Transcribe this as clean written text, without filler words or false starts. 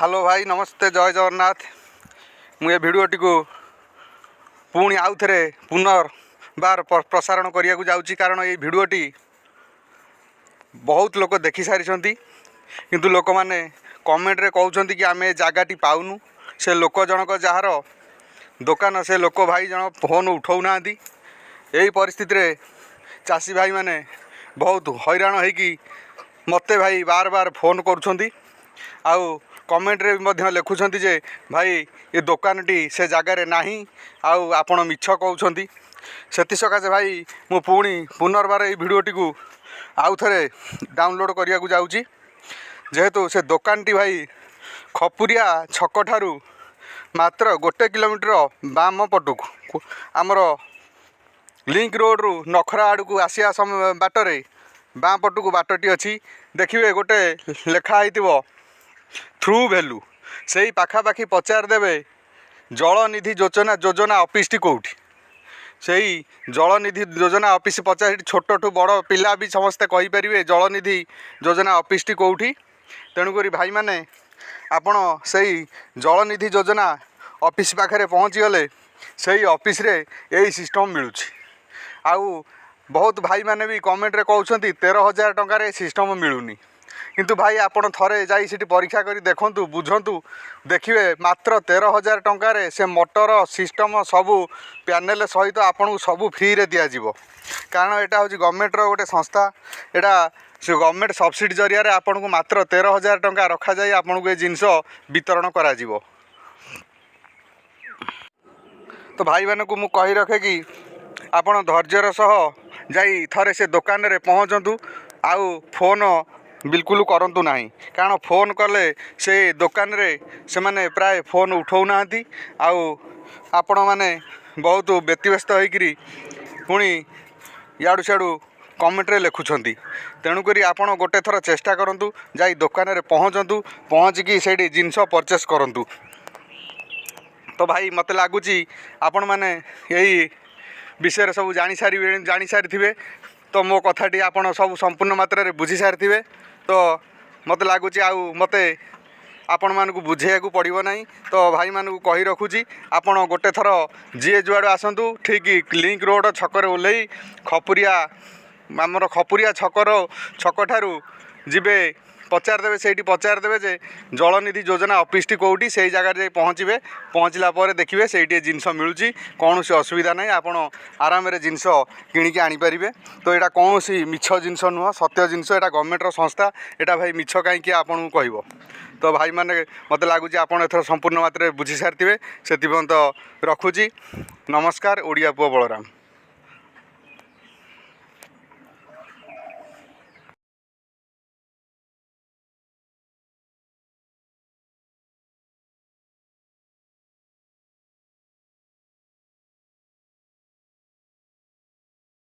Hello ଭାଇ, ନମସ୍ତେ, ଜୟ ଜଗନ୍ନାଥ। ମୁଁ ଏ ଭିଡ଼ିଓଟିକୁ ପୁଣି ଆଉ ଥରେ ପୁନର୍ବାର ପ୍ରସାରଣ କରିବାକୁ ଯାଉଛି, କାରଣ ଏଇ ଭିଡ଼ିଓଟି ବହୁତ ଲୋକ ଦେଖି ସାରିଛନ୍ତି, କିନ୍ତୁ ଲୋକମାନେ କମେଣ୍ଟରେ କହୁଛନ୍ତି କି ଆମେ ଏ ଜାଗାଟି ପାଉନୁ। ସେ ଲୋକ ଜଣକ ଯାହାର ଦୋକାନ, ସେ ଲୋକ ଭାଇ ଜଣ ଫୋନ୍ ଉଠାଉନାହାନ୍ତି। ଏହି ପରିସ୍ଥିତିରେ ଚାଷୀ ଭାଇମାନେ ବହୁତ ହଇରାଣ ହେଇକି ମୋତେ ଭାଇ ବାର ବାର ଫୋନ୍ କରୁଛନ୍ତି ଆଉ କମେଣ୍ଟରେ ବି ମଧ୍ୟ ଲେଖୁଛନ୍ତି ଯେ ଭାଇ, ଏ ଦୋକାନଟି ସେ ଜାଗାରେ ନାହିଁ ଆଉ ଆପଣ ମିଛ କହୁଛନ୍ତି। ସେଥିସକାଶେ ଭାଇ, ମୁଁ ପୁଣି ପୁନର୍ବାର ଏଇ ଭିଡ଼ିଓଟିକୁ ଆଉ ଥରେ ଡାଉନଲୋଡ଼୍ କରିବାକୁ ଯାଉଛି। ଯେହେତୁ ସେ ଦୋକାନଟି ଭାଇ ଖପୁରିଆ ଛକଠାରୁ ମାତ୍ର 1 କିଲୋମିଟର ବାମ ପଟକୁ, ଆମର ଲିଙ୍କ ରୋଡ଼ରୁ ନଖରା ଆଡ଼କୁ ଆସିବା ସମୟ ବାଟରେ ବାଁ ପଟକୁ ବାଟଟି ଅଛି। ଦେଖିବେ ଗୋଟେ ଲେଖା ହେଇଥିବ ଟ୍ରୁ ଭ୍ୟାଲୁ, ସେଇ ପାଖାପାଖି ପଚାରିଦେବେ ଜଳନିଧି ଯୋଜନା ଅଫିସଟି କେଉଁଠି। ସେଇ ଜଳନିଧି ଯୋଜନା ଅଫିସ ପଚାରି ଛୋଟଠୁ ବଡ଼ ପିଲା ବି ସମସ୍ତେ କହିପାରିବେ ଜଳନିଧି ଯୋଜନା ଅଫିସଟି କେଉଁଠି। ତେଣୁକରି ଭାଇମାନେ, ଆପଣ ସେଇ ଜଳନିଧି ଯୋଜନା ଅଫିସ ପାଖରେ ପହଞ୍ଚିଗଲେ ସେଇ ଅଫିସରେ ଏଇ ସିଷ୍ଟମ୍ ମିଳୁଛି। ଆଉ ବହୁତ ଭାଇମାନେ ବି କମେଣ୍ଟରେ କହୁଛନ୍ତି 13,000 ଟଙ୍କାରେ ସିଷ୍ଟମ୍ ମିଳୁନି। କିନ୍ତୁ ଭାଇ, ଆପଣ ଥରେ ଯାଇ ସେଠି ପରୀକ୍ଷା କରି ଦେଖନ୍ତୁ, ବୁଝନ୍ତୁ, ଦେଖିବେ ମାତ୍ର 13,000 ଟଙ୍କାରେ ସେ ମଟର ସିଷ୍ଟମ୍ ସବୁ ପ୍ୟାନେଲ୍ ସହିତ ଆପଣଙ୍କୁ ସବୁ ଫ୍ରିରେ ଦିଆଯିବ। କାରଣ ଏଇଟା ହେଉଛି ଗଭର୍ଣ୍ଣମେଣ୍ଟର ଗୋଟେ ସଂସ୍ଥା। ଏଇଟା ସେ ଗଭର୍ଣ୍ଣମେଣ୍ଟ ସବସିଡ଼ି ଜରିଆରେ ଆପଣଙ୍କୁ ମାତ୍ର 13,000 ଟଙ୍କା ରଖାଯାଇ ଆପଣଙ୍କୁ ଏ ଜିନିଷ ବିତରଣ କରାଯିବ। ତ ଭାଇମାନଙ୍କୁ ମୁଁ କହି ରଖେ କି ଆପଣ ଧୈର୍ଯ୍ୟର ସହ ଯାଇ ଥରେ ସେ ଦୋକାନରେ ପହଞ୍ଚନ୍ତୁ ଆଉ ଫୋନ୍ ବିଲକୁଲ କରନ୍ତୁ ନାହିଁ, କାରଣ ଫୋନ୍ କଲେ ସେ ଦୋକାନରେ ସେମାନେ ପ୍ରାୟ ଫୋନ୍ ଉଠାଉନାହାନ୍ତି ଆଉ ଆପଣମାନେ ବହୁତ ବ୍ୟତିବ୍ୟସ୍ତ ହେଇକିରି ପୁଣି ଇଆଡ଼ୁ ସିଆଡ଼ୁ କମେଣ୍ଟରେ ଲେଖୁଛନ୍ତି। ତେଣୁକରି ଆପଣ ଗୋଟେ ଥର ଚେଷ୍ଟା କରନ୍ତୁ, ଯାଇ ଦୋକାନରେ ପହଞ୍ଚନ୍ତୁ, ପହଞ୍ଚିକି ସେଇଠି ଜିନିଷ ପରଚେସ୍ କରନ୍ତୁ। ତ ଭାଇ, ମୋତେ ଲାଗୁଛି ଆପଣମାନେ ଏଇ ବିଷୟରେ ସବୁ ଜାଣିସାରିବେ, ଜାଣିସାରିଥିବେ। ତ ମୋ କଥାଟି ଆପଣ ସବୁ ସମ୍ପୂର୍ଣ୍ଣ ମାତ୍ରାରେ ବୁଝି ସାରିଥିବେ। ତ ମୋତେ ଲାଗୁଛି ଆଉ ମୋତେ ଆପଣମାନଙ୍କୁ ବୁଝେଇବାକୁ ପଡ଼ିବ ନାହିଁ। ତ ଭାଇମାନଙ୍କୁ କହି ରଖୁଛି, ଆପଣ ଗୋଟେ ଥର ଯିଏ ଯୁଆଡ଼ୁ ଆସନ୍ତୁ, ଠିକ୍ ଲିଙ୍କ ରୋଡ଼ ଛକରେ ଓହ୍ଲେଇ ଖପୁରିଆ, ଆମର ଖପୁରିଆ ଛକର ଛକଠାରୁ ଯିବେ, ପଚାରିଦେବେ, ସେଇଠି ପଚାରିଦେବେ ଯେ ଜଳନିଧି ଯୋଜନା ଅଫିସଟି କେଉଁଠି। ସେଇ ଜାଗାରେ ଯାଇ ପହଞ୍ଚିବେ। ପହଞ୍ଚିଲା ପରେ ଦେଖିବେ ସେଇଠି ଏ ଜିନିଷ ମିଳୁଛି, କୌଣସି ଅସୁବିଧା ନାହିଁ, ଆପଣ ଆରାମରେ ଜିନିଷ କିଣିକି ଆଣିପାରିବେ। ତ ଏଇଟା କୌଣସି ମିଛ ଜିନିଷ ନୁହଁ, ସତ୍ୟ ଜିନିଷ। ଏଇଟା ଗଭର୍ଣ୍ଣମେଣ୍ଟର ସଂସ୍ଥା, ଏଇଟା ଭାଇ ମିଛ କାହିଁକି ଆପଣଙ୍କୁ କହିବ? ତ ଭାଇମାନେ, ମୋତେ ଲାଗୁଛି ଆପଣ ଏଥର ସମ୍ପୂର୍ଣ୍ଣ ମାତ୍ରାରେ ବୁଝି ସାରିଥିବେ। ସେଥିପାଇଁ ତ ରଖୁଛି, ନମସ୍କାର। ଓଡ଼ିଆ ପୁଅ ବଳରାମ।